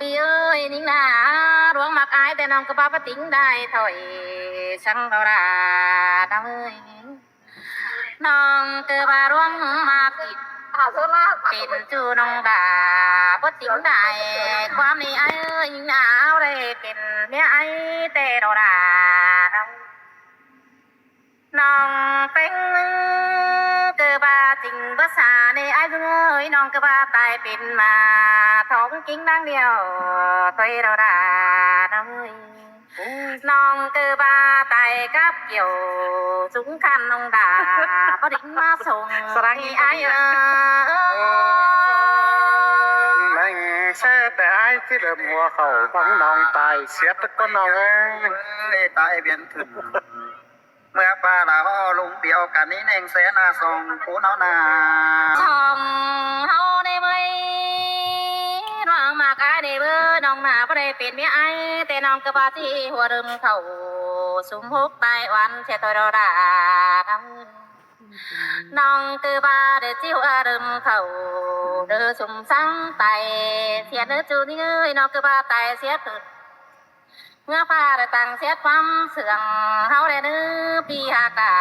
ພີ່ເອີຍ ຍິງໜ້າ ຫຼວງມັກອາຍ ແຕ່ນ້ອງກໍບໍ່ປະຕິງໄດ້ຖອຍ ສັງດອລານ້ອງເອີຍ. ນ້ອງເກີດວ່າຫຼວງມາຜິດ ເປັນຈູ້ນ້ອງດາບໍ່ຈິງໄດ້ ຄວາມນີ້ອ້າຍເອີຍ ຍິງໜ້າເຮົາໄດ້ເປັນເມຍອ້າຍ ແຕ່ດອກດາ ນ້ອງແປ້ງເກີດວ່າຈິງບໍ່ສາ ນີ້ອ້າຍເອີຍ ນ້ອງເກີດວ່າຕາຍເປັນໝາ ທ້ອງກິງນາງດຽວ ໂຕຍດອກດາ ນ້ອງເອີຍ. ນ້ອງເກີດວ່າຕາຍກັບກ່ຽວ ສູງຄັນນ້ອງດາ ບໍ່ໄດ້ມາສົ່ງ ສະລັງ ໃຫ້ອ້າຍເອີຍ. ແມ່ງແຊແຕ່ອ້າຍທີ່ເລີ່ມຫົວເຂົ້າ ຂອງນ້ອງຕາຍເສຍແຕ່ກ່ອນນ້ອງເອີຍ ຕາຍວຽນຂຶ້ນ ເມື່ອປ່າລາວລົງດຽວກັນ ນີ້ແໜງແສນາສອງຄູນເຮົານາ ສອງເຮົາໄດ້ເວີຍ ນ້ອງມາກອາຍໄດ້ເວີຍ ນ້ອງໜ້າບໍ່ໄດ້ເປັນເມຍອ້າຍ ແຕ່ນ້ອງກໍວ່າຊິຫົວເລີ່ມເຂົ້າ ຊຸມຫົກຕາຍອ່ອນເສຍໂຕດອກດາ ນ້ອງຄືວ່າໄດ້ຈິວອາລົມເຂົ້າ ເດີຊຸມສັງໄຕ ເສຍເດີຈູນີ້ເອີຍ ນ້ອງຄືວ່າໄຕເສຍເກີດ ເມື່ອຟ້າໄດ້ຕັ້ງເສຍຄວາມເຊື່ອງ ເຮົາໄດ້ເດີປີຫາກາ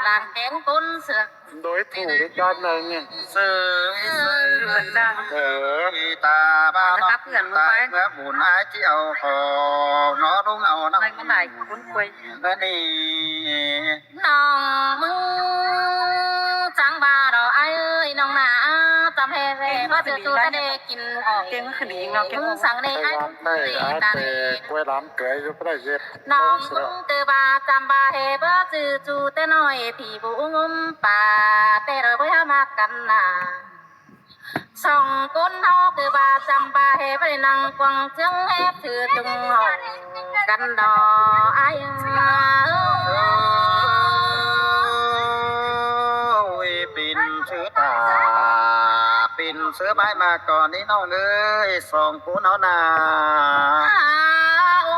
ລ້າງແກງປົນເຊື່ອງ ໂດຍຖືກຈອດໜຶ່ງ ເຊື່ອງເຊື່ອງເອີ ຕາບ້ານ ເພື່ອນໄປ ເມື່ອບຸນອາຍຊິເອົາຂອງ ເນາະລຸງເອົານຳ ເມື່ອນີ້ ນ້ອງມຶງຈັ່ງວ່າດອກອ້າຍເອີຍ ນ້ອງໜ້າຈຳແຮງແລ ບໍ່ເຈີຈູແຕ່ໄດ້ກິນອອກ ເກັ່ງຂຶ້ນອີກເນາະ ເກັ່ງ ມຶງສັ່ງແດ່ອ້າຍ ໄດ້ຕາແລ ກວຍຫຼາມເກີຍຢູ່ບໍ່ໄດ້ເຮັດ ນ້ອງມຶງຄືວ່າຈຳວ່າແຮ ບໍ່ເຈີຈູແຕ່ນ້ອຍ ທີ່ບໍ່ງຸມປາ ແຕ່ເຮົາບໍ່ຢາກມາກັນໜ້າ ສອງຄົນເຮົາຄືວ່າຈຳປາເຮ ບໍ່ໄດ້ນັ່ງກວາງເຊື່ອງແຮບ ຖືຈຸງຫ້ອງກັນດອກອ້າຍເອີຍ ໂອ້ຍ ປິ່ນຊື່ຕາ ປິ່ນເສືອບາຍມາກ່ອນນີ້ນ້ອງເອີຍ ສອງຜູ້ເຮົານາ ໂອ້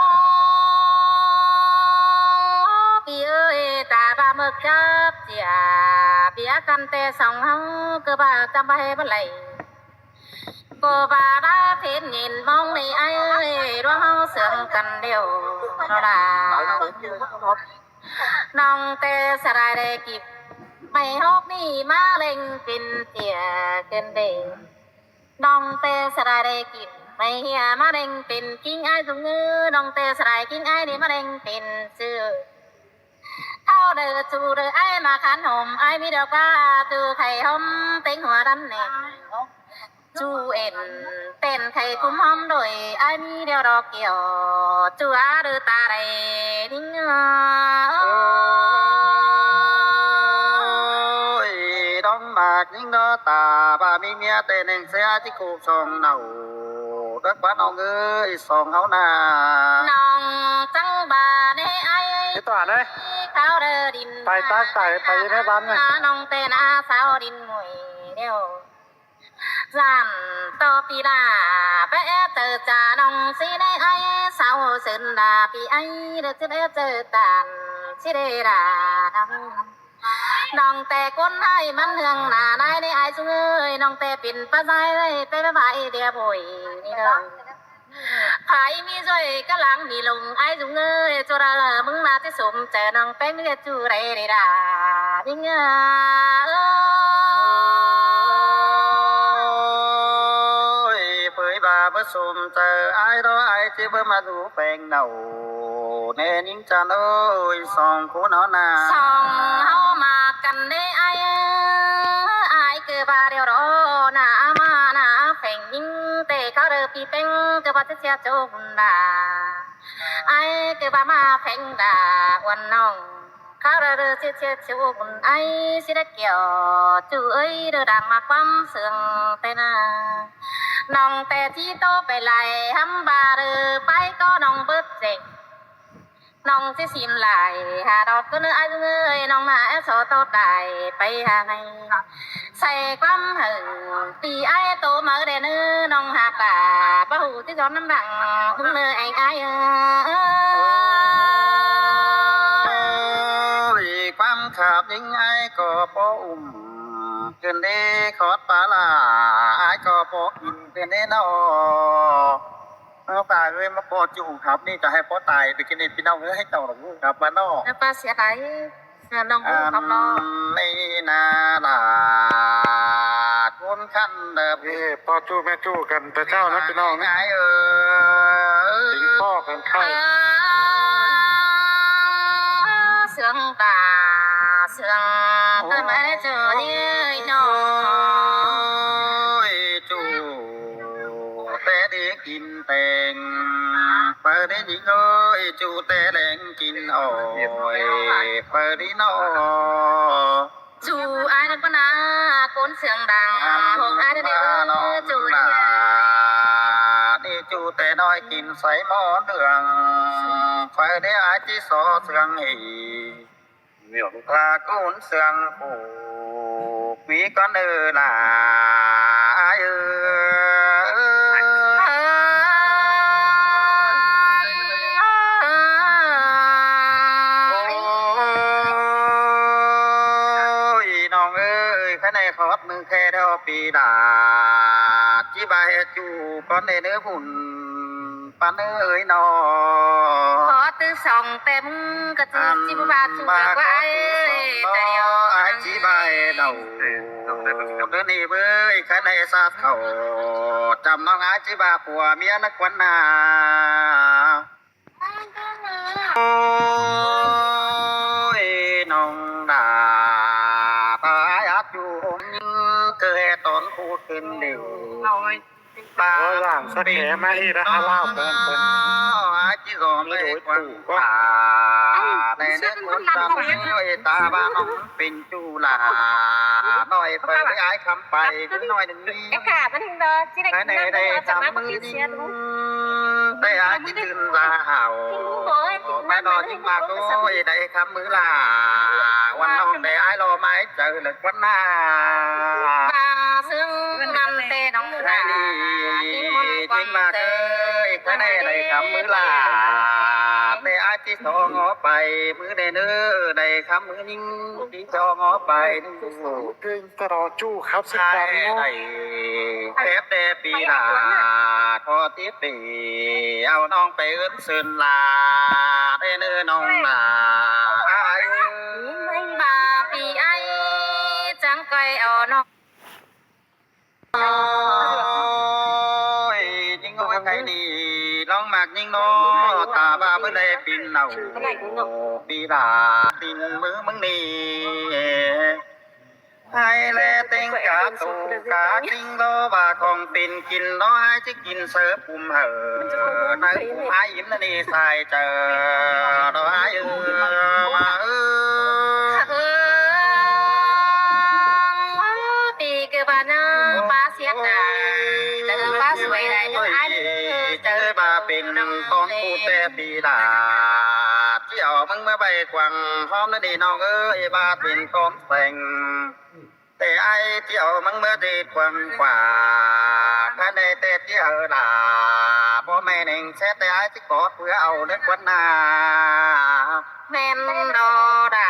ພີ່ເອີຍ ຕາບາເໝິກຈັບເຈຍ ເບຍກັນແຕ່ສອງເຮົາ ຄືວ່າຈຳປາເຮບໍ່ໄຫຼ ກໍວ່າລາເພັນຍິນມອງໃນອ້າຍເອີຍ ລວງເຮົາເຊື່ອງກັນແລ້ວເນາະລາ ນ້ອງແຕ່ສະຫຼາຍແລກິບ ໄມ້ຮອກນີ້ມາເລັງເປັນເຈຍເກີນເດ ນ້ອງແຕ່ສະຫຼາຍແລກິບ ໄມ້ເຮຍມາເລັງເປັນກິ່ງອ້າຍສູງເອີ ນ້ອງແຕ່ສະຫຼາຍກິ່ງອ້າຍນີ້ມາເລັງເປັນຊື່ ເອົາເດີຈູເດີອ້າຍມາຄັນຫົ່ມ ອ້າຍມີດອກກາຈູໄຂ່ຫົ່ມເຕັງຫົວດັນແໜ່ງ ຈູເອັນເປັນໄຂ່ກຸມຫອມໂດຍ ອ້າຍມີດຽວດອກກ່ຽວ ຈູອາເດີຕາໄດນິ່ງ ໂອ້ຍ ດອກໝາກຍິງດອກຕາ ບໍ່ມີເມຍແຕ່ແໜ່ງເສຍທີ່ຄູກສອງເນົ່າ ເດີກວ່ານ້ອງເອີຍ ສອງເຮົານາ ນ້ອງຈັງບາເນອ້າຍ ເຮັດຕົວຫັ້ນເອີຍ ຂາວເດີດິນ ໄປຕາກໄຕໄປຢູ່ໃນບ້ານເນາະ ນ້ອງແຕ່ນາສາວດິນໝຸຍດຽວ ສາມຕໍ່ປີລາ ໄປແອເຈີຈານ້ອງຊິໄດ້ໄອ ສາວເຊີນດາປີໄອ ເດີຊິໄດ້ເຈີຕານຊິໄດ້ລານ້ອງ ນ້ອງແຕ່ຄົນໄທມັນເຮືອງໜ້ານາຍໃນອ້າຍຊຸງເອີຍ ນ້ອງແຕ່ເປັນປາຊາຍໄດ້ແຕ່ບາຍເດຍໂບຍນີ້ເດີ ໃຜມີຊ່ວຍກຳລັງມີລົງອ້າຍຊຸງເອີຍ ຈຸລາເລີມຶງໜ້າຊິສົມໃຈນ້ອງແປ້ງເລຍຈູໄດເດດາຍິງເອີຍ ເຜີຍວ່າບໍ່ສົມໃຈອ້າຍດອກອ້າຍຊິບໍ່ມາດູແປ້ງເນົ່າແນ່ຍິງຈັນເອີຍ ສອງຄົນເຮົານາ ສອງເຮົາມາກັນເດ້ ວ່າດຽວລໍໜ້າມາໜ້າແຝງຍິງ ແຕ່ເຂົາເດີປີແປງ ຄືວ່າຈະເສຍໂຈບຸນດາ ອ້າຍຄືວ່າມາແຝງດາອວນນ້ອງ ເຂົາເດີຊິເສຍໂຈບຸນ ອ້າຍຊິໄດ້ກ່ຽວ ຈູເອີຍເດີ ດັງມາຄວາມເຊື່ອງແຕ່ນາ ນ້ອງແຕ່ທີ່ໂຕໄປໄຫຼ ຫຳບາເດີ ໄປກໍນ້ອງເບິດເຈັກ ນ້ອງຊິຊິມຫຼາຍ ຫາດອກກໍເນີອ້າຍເອີຍ ນ້ອງມາແອໂສໂຕຕາຍໄປຫາໃນ ໃສ່ຄວາມເຫິງ ປີອ້າຍໂຕເມີແດ່ເນີ ນ້ອງຫາກາ ບໍ່ຮູ້ຊິສອນນຳດັງ ເນີອ້າຍເອີຍ ເອີຍ ຄວາມຂາບຍິງອ້າຍກໍບໍ່ອຸ້ມ ເກີນເດ ຂອດປາຫຼ້າ ອ້າຍກໍບໍ່ກິນ ເກີນເດເນາະ. ເອີ ປ້າເອີຍ ມາພໍ້ຈູ່ຄັບນີ້ ຈະໃຫ້ພໍ່ຕາຍໄປກິນນີ້ ພີ່ນ້ອງເອີຍ ເຈົ້າລະຮູ້ຄັບວ່າເນາະ ແລ້ວປ້າເສຍດາຍ ເຊື່ອນ້ອງຮູ້ຄັບເນາະ ອັນນີ້ນາຫຼ້າ ຄົນຄັນເດີ ເອີ ພໍ່ຈູ່ແມ່ຈູ່ກັນແຕ່ເຊົ້ານະ ພີ່ນ້ອງນະ ອ້າຍເອີຍ ຕິງພໍ້ກັນເຂົ້າ ເຊື່ອງຕາ ເຊື່ອງ ໂອ້ຍ ເອີ້ນມາແລ້ວເຈີນີ້ເອີຍນ້ອງ ໂອ້ຍ ຈູ່ ແຕ່ໄດ້ກິນແຕງ ເປີດໄດ້ຍິງເອີຍ ຈູ່ແຕ່ແລງກິນອ້ອຍ ເປີດໄດ້ນໍ ຈູ່ອ້າຍນະປະນາ ໂກນເຊື່ອງດັງ ຫົກອ້າຍນະເດີ ຈູ່ນີ້ ນີ້ຈູ່ແຕ່ນ້ອຍກິນໃສ່ໝໍ້ເດືອງ ເປີດໄດ້ອ້າຍຈິຊໍເຊື່ອງອີກ ລາກູນເຊື່ອງຜູກ ມີກ່ອນເດີຫຼ້າເອີຍ ໂອ້ຍ ນ້ອງເອີຍ ຄັນໄດ້ຂອດມືແຄ່ດອກປີດາ ຈິບາເຮັດຢູ່ກ່ອນເດີ ເນີ ພຸ້ນ ປານເອີຍນ້ອງ ຂໍຕື່ສອງແຕ້ມກໍຈື່ຈິບໍ່ວ່າສຸກວ່າເອີຍ ໃຈດຽວອ້າຍຈິບາເອົາ ເດີນີ້ເວີຍ ຄັນໄດ້ຊາດເຂົ້າ ຈຳນ້ອງອ້າຍຈິບາຜົວເມຍນະຄວັນນາ ໂອ້ຍ ນ້ອງດາ ຕາຍອາດຢູ່ອົງຍິງ ເກີດຕອນຜູ້ຂຶ້ນເດ ໂອ້ຍ ຫຼານສັກແຂມາອີກລະ ອາລາວເພິ່ນ ອາຈິກໍໄດ້ກວ້າງຂວາງ ແຕ່ເດີຄົນຈຳເອີຍ ຕາບ້ານນ້ອງເປັນຈຸລາ ນ້ອຍເປີດໄດ້ອາຍຄຳໄປ ໜ້ອຍໜຶ່ງນີ້ ໃນໃດຄຳມື້ນີ້ ແຕ່ອາຍຈິຕື່ນລາຫາວ ມານອນຍິງມາໂກຍ ໃນຄຳມື້ລາ ວັນນ້ອງແຕ່ອາຍລໍໄມ້ ເຈົ້າເລີກວັນນາ ມາເຊິ່ງນຳແຕ່ນ້ອງລາ ໃນນີ້ຈິງມາເຄີຍ ໃນໃດຄຳມື້ລາ ແຕ່ອາຍຈິຊອງອອກໄປ ມື້ໃດເນີ ໃນຄຳມື້ຍິງ ຈິຊອງອອກໄປ ເພງຕະຫຼອດຈູ້ຄັບ ສິບສາມເນາະ ແບບແດ່ປີລາ ຂໍຕິເປ ເອົານ້ອງໄປເອີ້ນເຊີນລາ ເດີເນີນ້ອງລາ ບາປີໄອ ຈັງໄກເອົານ້ອງ ໂອ້ຍ ຍິງໂອ້ຍ ໃຜນີ້ ລອງມັກຍິງເນາະ ຕາວ່າບໍ່ໄດ້ປິ່ນເອົາ ປີລາ ປິ່ນມືມຶງນີ້ ໃຫ້ແລເຕັງກາໂຕກາຈິງ ລໍວ່າຂອງເປັນກິນເນາະ ໃຫ້ຈິ ກິນເສີປຸມເຫີ ໃນອຸມຫາອີມນະນີສາຍເຈີ ດອກອາຍເອີ ເອີ ປີເກີບບານເອີ ປາເສຍດາຍ ເອີ ປາສວຍໄດ້ເອີ ອາຍເອີ ເຈີບາເປັນຂອງກູແຕ່ປີດາ ຈຽວມຶງເມືອໃບກວາງ ຫອມນະນີນ້ອງເອີຍ ບາເປັນຂອງແສງ ແຕ່ອ້າຍຈະເອົາມັງເມືອໄດ້ກວ້າງຂວາງ ຄັນໄດ້ແຕ່ເຈົ້າລາ ບໍ່ແມ່ນແຫ່ງແຊດ ແຕ່ອ້າຍຊິກອດເພື່ອເອົາເລີກວັນໜ້າ ແມ່ນດອດາ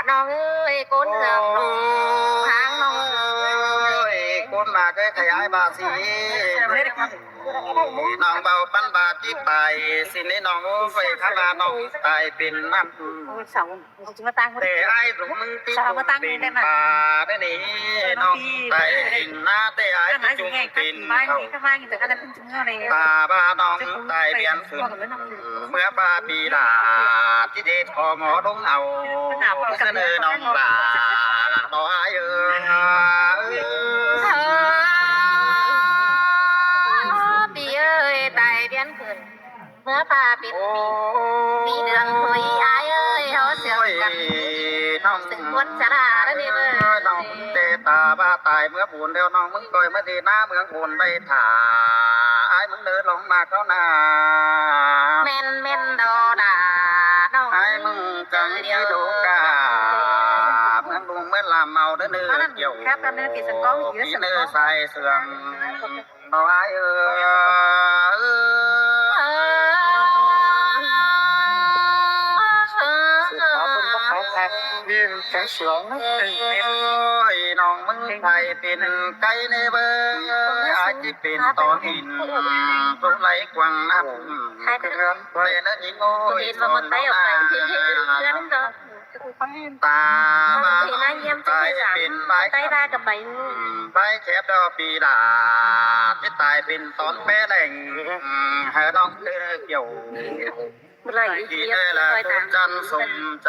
ນ້ອງເອີຍ ກົນເຮືອງໜູ ຫາງນ້ອງເອີຍ ກົນມາເດີ ໃຫ້ອ້າຍບາສີ ນ້ອງເບົາປັນບາດຈິກຕາຍ ຊິນີ້ນ້ອງເອີຍ ຄັນວ່ານ້ອງຕາຍເປັນນັ້ນ ແຕ່ອ້າຍລົງມືຕິດ ສາວມາຕັ້ງ ເປັນ ແຕ່ມາ ປາໄດ້ນີ້ ນ້ອງໄດ້ເຫັນໜ້າ ແຕ່ອ້າຍ ອ່າ ຊິຈຸງ ຊິໃຫ້ ເປັນ ເຂົາ ຕາວ່ານ້ອງຕາຍບຽນຂຶ້ນ ເມື່ອປາປີດາ ທີ່ເດດຂໍໝໍລົງເອົາ ສະເໜີນ້ອງລາ ບໍ່ອ້າຍເອີຍ ເອີ ພີ່ເອີຍ ຕາຍວຽນຄືນ ເມື່ອພາເປັນ ໂອ້ ມີເລື່ອງຄຸຍ ອ້າຍເອີຍ ເຮົາເຊື່ອມກັນ ໂອ້ຍ ນ້ອງ ເຊິ່ງຄົນຊະລາເດີເອີຍ ນ້ອງເຕຕາວ່າຕາຍເມືອບູນແລ້ວ ນ້ອງມຶງກ່ອຍມາທີ່ໜ້າເມືອງບູນໄວ້ຖ້າ ອ້າຍມຶງເດີ ລອງມາເຂົ້າໜ້າ ແມ່ນ ແມ່ນດອກຫຼ້າ ນ້ອງ ອ້າຍມຶງຈັ່ງຊິດູກາ ເມືອງລຸງເມືອງລາມເອົາເດີ ເນີ່ຽວ ແຄບກັນເນີ ຕິດສັງກອງອີກເດີ ເນີ ສາຍເຊື່ອງ ເອົາອ້າຍເອີຍ ເອີ ເອົາເພິ່ນບໍ່ຂາຍແທ້ ມີແສງສວງ ໂອ້ຍ ນ້ອງມຶງໃຜເປັນໄກ່ແດ່ເວີຍ ອາດຊິເປັນຕອນຫີນ ໂຕໄຫຼກວ້າງນ້ຳ ແຕ່ເນີຍິງໂອ້ຍ ສອນເຮົານາ ຕາວ່າຕາຍເປັນບາຍຄຳ ບາຍແຄບດອກປີດາ ຊິຕາຍເປັນຕອນແປແດງ ໃຫ້ນ້ອງເດີກ່ຽວ ລະ ທີ່ເດີລະ ຕົນຈັນສົມໃຈ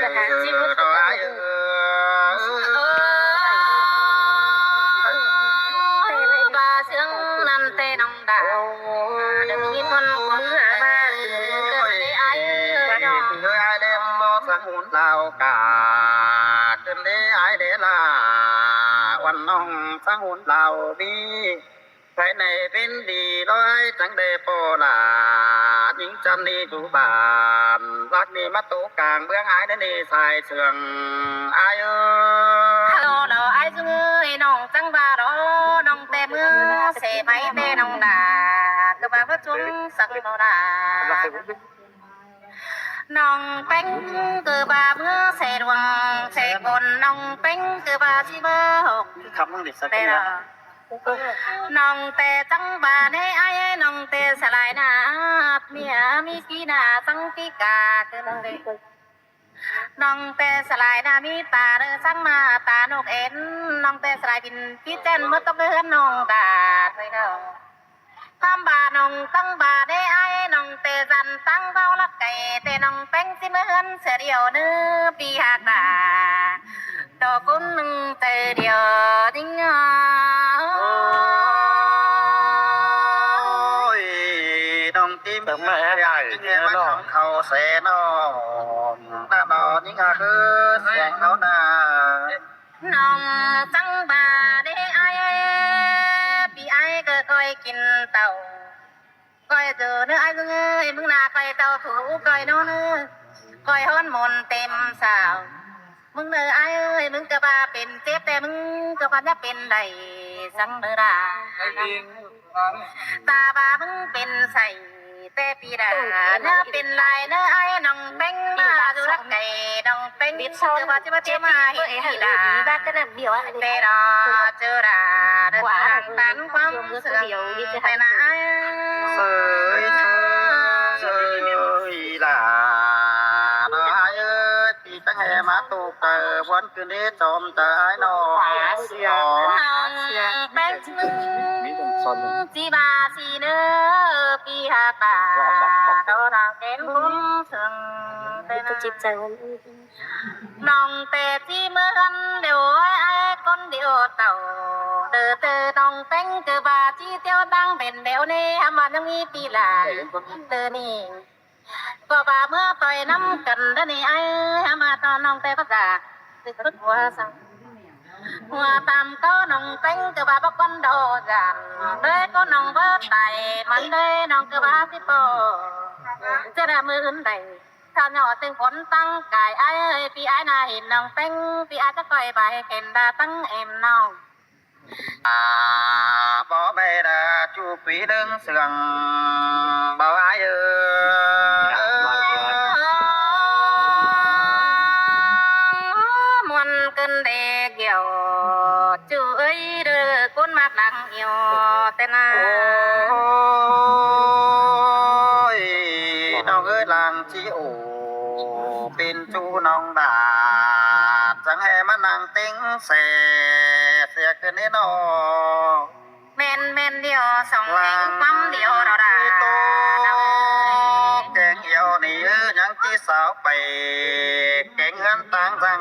ດອກອ້າຍເອີຍ ເອີ ວ່າເຊິ່ງນັ້ນແຕ່ນ້ອງ ດາ ເດີມີຄົນຄົນຫາມາ ເກີດເດອ້າຍເອີຍ ເອີ ອ້າຍເດ້ບໍ່ສັງຫຸນລາວກາ ເກີດເດອ້າຍເດ້ລາ ວັນນ້ອງສັງຫຸນລາວນີ້ ໃຜໃນເປັນດີລອຍ ຈັ່ງໄດ້ພໍລາ ຍິງຈັນນີ້ຢູ່ບ້ານ ລັກນີ້ມາໂຕກາງເມືອງ ອ້າຍນັ້ນນີ້ສາຍເຊື່ອງ ອ້າຍເອີຍ ລອລອອ້າຍເອີຍ ນ້ອງຈັ່ງວ່າລອ ນ້ອງແຕ່ເມືອເສໄໝແຕ່ນ້ອງດາ ກໍວ່າບໍ່ຈົງສັກບໍ່ລາ ນ້ອງແປ້ງຄືວ່າເມືອເສດວງເສດບົນ ນ້ອງແປ້ງຄືວ່າຊິເມີຫົກ ຄຳມຶງນີ້ສັກ ແຕ່ລະ ນ້ອງແຕ່ຈັ່ງວ່າໃນອ້າຍ ນ້ອງແຕ່ສະຫຼາຍໜ້າ ເມຍມີສີໜ້າສັງປີກາ ຄືນ້ອງເດ້ ນ້ອງແຕ່ສະຫຼາຍໜ້າມີຕາເດີ ສັງມາຕານົກເອັນ ນ້ອງແຕ່ສະຫຼາຍບິນປີແຈ້ນ ມາຕົກເຮືອນນ້ອງຕາດໄວ້ເດີ ຄຳວ່ານ້ອງຕັ້ງບ່າໄດ້ອ້າຍ ນ້ອງແຕ່ສັນຕັ້ງເວົ້າລັກໄກ່ ແຕ່ນ້ອງແປ້ງຊິມາເຮືອນເທື່ອດຽວເນີ ປີຫາກຕາ ດອກກຸນໜຶ່ງໃຈດຽວຈິງ ໂອ້ຍ ນ້ອງຕິມ ເອີ ມາໃຫ້ອ້າຍ ແມ່ມາ ເນາະ ເຂົ້າແສນອມ ນະນອນນີ້ກໍຄືສຽງເຮົານະ ນ້ອງສັງບາເດ້ອ້າຍ ປີອ້າຍກໍຄ່ອຍກິນເຕົ້າ ຂ້ອຍເດີເນີອ້າຍເອີຍ ມຶງໜ້າຂ້ອຍເຕົ້າຖູຂ້ອຍນອນເອີຍ ຂ້ອຍຮ້ອນມົນເຕັມສາວ ມຶງເດີອ້າຍເອີຍ ມຶງກໍວ່າເປັນເຈັບ ແຕ່ມຶງກໍວ່າຢ່າເປັນໄດ້ສັງເດີລາ ຕາວ່າມຶງເປັນໄສ ແຕ່ປີດາເນາະ ເປັນຫຼາຍເນາະ ອ້າຍນ້ອງແປ້ງມາຢູ່ລັກໄກ່ ນ້ອງແປ້ງຄືວ່າຊິມາເຕຍມາເຮັດປີດາ ແຕ່ເນາະເຈົ້າລາເດີນທາງຕາມຄວາມເຊື່ອ ແຕ່ນະອ້າຍ ເຊີຍ ເຊີຍ ເຊີຍ ອີ່ຫຼ້າ ນ້ອງອ້າຍເອີຍ ທີ່ຕັ້ງແຫ່ມາຕູກເກີບ ວັນຄືນນີ້ຈອມຈາຍນ້ອງ ນ້ອງແປ້ງ ຊິວ່າຊິເນີ ປີຫາກາ ດອກນາງແກ້ນຄົງເຊິ່ງ ແຕ່ນະ ຈິດໃຈ ນ້ອງແຕ່ຊິເມືອນດຽວ ອ້າຍຄົນດຽວເຕົາ ເດີເຕີນ້ອງແປ້ງ ຄືວ່າຊິຕຽວຕັ້ງເປັນແບວນີ້ ຫາມວ່າຍັງມີປີຫຼາຍ ເດີນີ້ ກໍວ່າເມືອຕ່ອຍນຳກັນເດີນີ້ ອ້າຍ ຫາມວ່າຕອນນ້ອງແຕ່ພາສາ ຄືຄົນຫົວສັງ ຫົວຕາມເກົ່ານ້ອງແປ້ງ ຄືວ່າບໍ່ຄວນດອກຢານ ເດີກໍນ້ອງບໍ່ຕາຍມັນເດີ ນ້ອງຄືວ່າຊິພໍ ຈະໄດ້ມື້ອື່ນໃດ ຂ້າຫຍໍ້ເຊິ່ງຄົນຕັ້ງກາຍ ອ້າຍເອີຍ ປີອ້າຍໜ້າເຫັນນ້ອງແປ້ງ ປີອ້າຍຈະຄ່ອຍບາຍເຂັນດາຕັ້ງແອມນ້ອງ ອ່າ ບໍ່ໄດ້ລະຈູປີເລື່ອງເຊື່ອງ ບໍ່ອ້າຍເອີຍ ມ່ວນເກີນເດກຽວ ຈູເອີຍເດີ ຄົນມັກຫຼັງ ໂອ້ຍ ນ້ອງເອີຍ ຫຼາງຊິໂອ ເປັນຈູນ້ອງດາ ຈັ່ງໃຫ້ມານັ່ງເຕັງແສ ເສຍຄືນນີ້ນ້ອງ ແມ່ນ ແມ່ນດຽວ ສອງແຫ່ງຄວາມດຽວເນາະດາ ແກງອຽວນີ້ເອີຍ ຍັງຊິສາວໄປ ແກງເຮືອນຕ່າງສັງ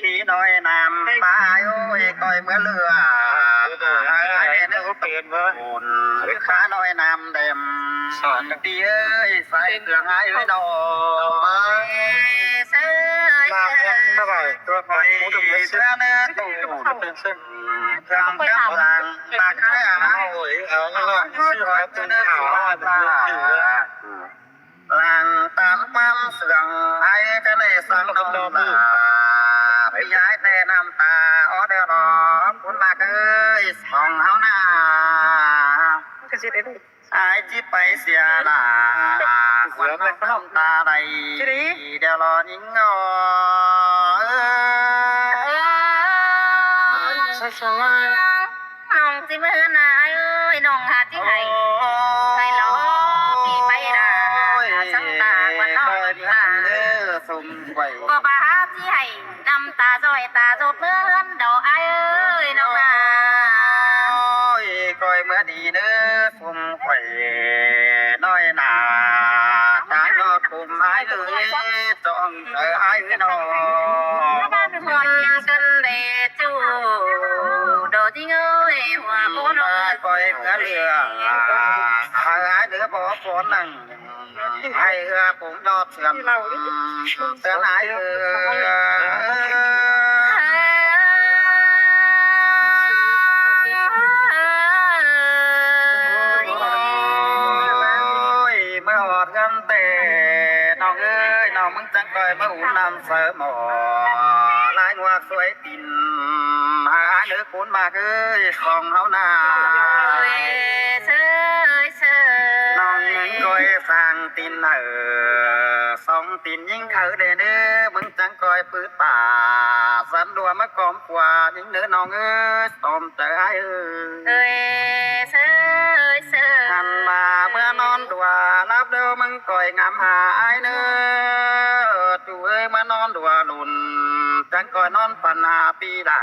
ຂີ້ນ້ອຍນ້ຳປາ ໂອ້ຍ ກ້ອຍເມືອເຫຼືອ ເອີ ເອີ ເປັນເອີ ຂ້ານ້ອຍນ້ຳແດມ ສອນພີ່ເອີຍ ໃສ່ເຄື່ອງໃຫ້ເອີຍນ້ອງ ມາ ເອີຍ ເອີຍ ນາງຍັງບໍ່ໄດ້ຕົວະໄປ ເອີຍ ເອີຍ ເທື່ອເນີຕູ ເປັນເຊິ່ງເຄື່ອງກຳລັງ ປາກແທ້ເຮົາເອີຍ ເອົາລອງຊື່ວ່າຕົວເຮົາເປັນເລື່ອງດີເດີ້ ຫຼັງຕາມຄວາມເຊື່ອງ ໃຫ້ກະໄດ້ສັ່ງນ້ອງລາ ໄປຢາຍແຕ່ນ້ຳຕາ ອໍເດີລອ ບຸນມາກເອີຍ ຂອງເຮົານາ ກະຊິໄດ້ ອ້າຍຊິໄປເສຍລະ ເສຍແລ້ວເນາະ ນ້ຳຕາໄຫຼ ດຽວລໍຍິງເອີຍ ນ້ອງຊິເມືອນາ ອ້າຍເອີຍ ນ້ອງຫາຊິໄຫ້ ໄຫ້ລໍປີໄປນາ ສຳຕາກວ່ານ້ອງຕາ ເດີ ສົມໄຫວ ກໍບໍ່ຫາຊິໄຫ້ ນ້ຳຕາຊ້ອຍຕາສົດເມືອນດອກອ້າຍເອີຍ ນ້ອງນາ ໂອ້ຍ ຂ້ອຍເມືອດີເດີ ຊຸມຂ້ອຍນ້ອຍໜ້າ ທາງນອກກຸ່ມອ້າຍເອີຍ ຈ້ອງເອີຍອ້າຍເອີຍນ້ອງ ມ່ວນກັນເດຈູ ດອກຈິງເອີຍ ຫົວໂພນ້ອງ ຂ້ອຍເມືອເຫຼືອ ໃຫ້ອ້າຍເດີບໍ່ພອນນັ່ງ ໃຫ້ເອື້ອປຸງຍອດເຊື່ອມ ເຕືອນອ້າຍເອີຍ ໂອ້ຍ ເມື່ອຮອດເຮືອນແຕ່ ນ້ອງເອີຍ ນ້ອງມຶງຈັ່ງຄ່ອຍມາອຸ່ນນ້ຳໃສ່ໝໍ້ ລາຍງວກສວຍ ຕິນ ຫາເດີຄູນມາກເອີຍ ຂອງເຮົານາ ເອີຍເຊີຍເຊີຍ ນ້ອງຍັງກ້ອຍສ້າງຕິນໃຫ້ ສອງຕິນຍິງເຂົາແດ່ເດີ ມຶງຈັ່ງກ້ອຍປືດປາ ສັນດວມາກອມກວ່າຍິງເດີນ້ອງເອີຍ ສອມໃຈອ້າຍເອີຍ ເອີຍເຊີຍເຊີຍ ຫັນມາເມື່ອນອນດວ ຫຼັບແລ້ວມຶງກ້ອຍງາມຫາອ້າຍເດີ ຕູເອີຍ ເມື່ອນອນດວລຸນ ຈັ່ງກ້ອຍນອນຝັນຫາປີດາ